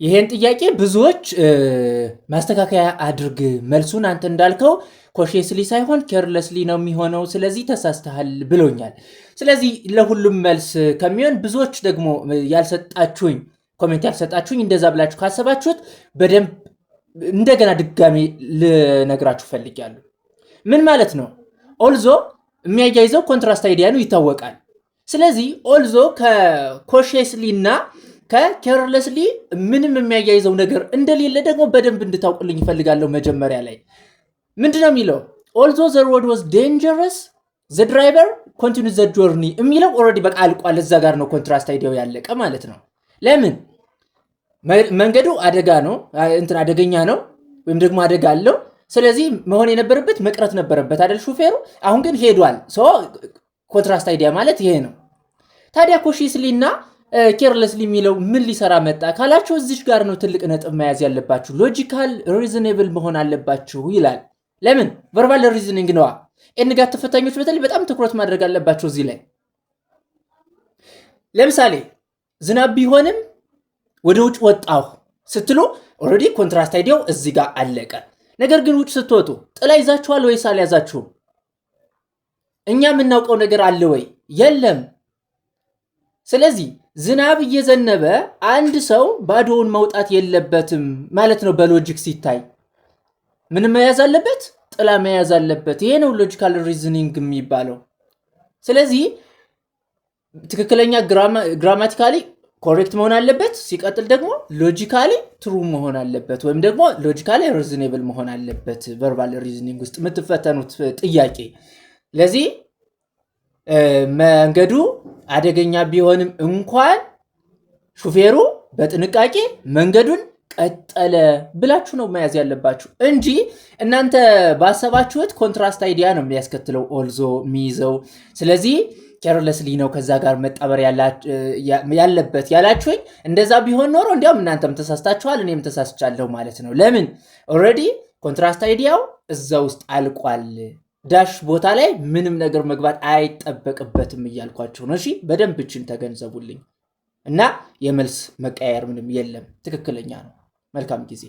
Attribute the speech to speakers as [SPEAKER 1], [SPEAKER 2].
[SPEAKER 1] ይሄን ጥያቄ ብዙዎች ማስተካከያ አድርግ፣ መልሱን አንተ እንዳልከው cautiously ሳይሆን carelessly ነው የሚሆነው፣ ስለዚህ ተሳስተሃል ብሎኛል። ስለዚህ ለሁሉም መልስ ከሚሆን ብዙዎች ደግሞ ያልሰጣችሁኝ comment ያልሰጣችሁኝ እንደዛ ብላችሁ ካሰባችሁት በደንብ እንደገና ድጋሚ ልነግራችሁ ፈልጊያለሁ። ምን ማለት ነው? Although የሚያያይዘው contrast idea ነው፣ ይታወቃል። ስለዚህ although ከ cautiously እና ከ carelessly ምንም የሚያያይዘው ነገር እንደሌለ ደግሞ በደንብ እንድታውቁልኝ እፈልጋለሁ። መጀመሪያ ላይ ምንድን ነው የሚለው? Although the road was dangerous, the driver continued the journey የሚለው already በቃ አልቋል። እዛ ጋር ነው contrast idea ው ያለቀ ማለት ነው። ለምን? መንገዱ አደጋ ነው፣ እንትን አደገኛ ነው ወይም ደግሞ አደጋ አለው። ስለዚህ መሆን የነበረበት መቅረት ነበረበት አይደል ሹፌሩ። አሁን ግን ሄዷል። Contrast idea ማለት ይሄ ነው። ታዲያ cautiously እና carelessly የሚለው ምን ሊሰራ መጣ ካላችሁ እዚች ጋር ነው ትልቅ ነጥብ መያዝ ያለባችሁ። Logical reasonable መሆን አለባችሁ ይላል። ለምን? Verbal reasoning ነዋ። NGAT ተፈታኞች በተለይ በጣም ትኩረት ማድረግ አለባቸው እዚህ ላይ። ለምሳሌ ዝናብ ቢሆንም ወደ ውጭ ወጣሁ ስትሉ already contrast idea ው እዚህ ጋር አለቀ። ነገር ግን ውጭ ስትወጡ ጥላ ይዛችኋል ወይስ አልያዛችሁም? እኛ የምናውቀው ነገር አለ ወይ? የለም። ስለዚህ ዝናብ እየዘነበ አንድ ሰው ባዶውን መውጣት የለበትም ማለት ነው። በ logic ሲታይ ምን መያዝ አለበት? ጥላ መያዝ አለበት። ይሄ ነው logical reasoning የሚባለው። ስለዚህ ትክክለኛ grammatically correct መሆን አለበት። ሲቀጥል ደግሞ logically true መሆን አለበት፣ ወይም ደግሞ logically reasonable መሆን አለበት። Verbal reasoning ውስጥ የምትፈተኑት ጥያቄ። ለዚህ መንገዱ አደገኛ ቢሆንም እንኳን ሹፌሩ በጥንቃቄ መንገዱን ቀጠለ ብላችሁ ነው መያዝ ያለባችሁ እንጂ እናንተ ባሰባችሁት contrast idea ነው የሚያስከትለው although የሚይዘው። ስለዚህ carelessly ነው ከዛ ጋር መጣበር ያለበት ያላችሁኝ፣ እንደዛ ቢሆን ኖሮ እንዲያውም እናንተም ተሳስታችኋል፣ እኔም ተሳስቻለሁ ማለት ነው። ለምን? Already contrast idea ው እዛ ውስጥ አልቋል። Dash ቦታ ላይ ምንም ነገር መግባት አይጠበቅበትም እያልኳችሁ ነው። እሺ፣ በደንብ እችን ተገንዘቡልኝ። እና የመልስ መቀያየር ምንም የለም፣ ትክክለኛ ነው። መልካም ጊዜ።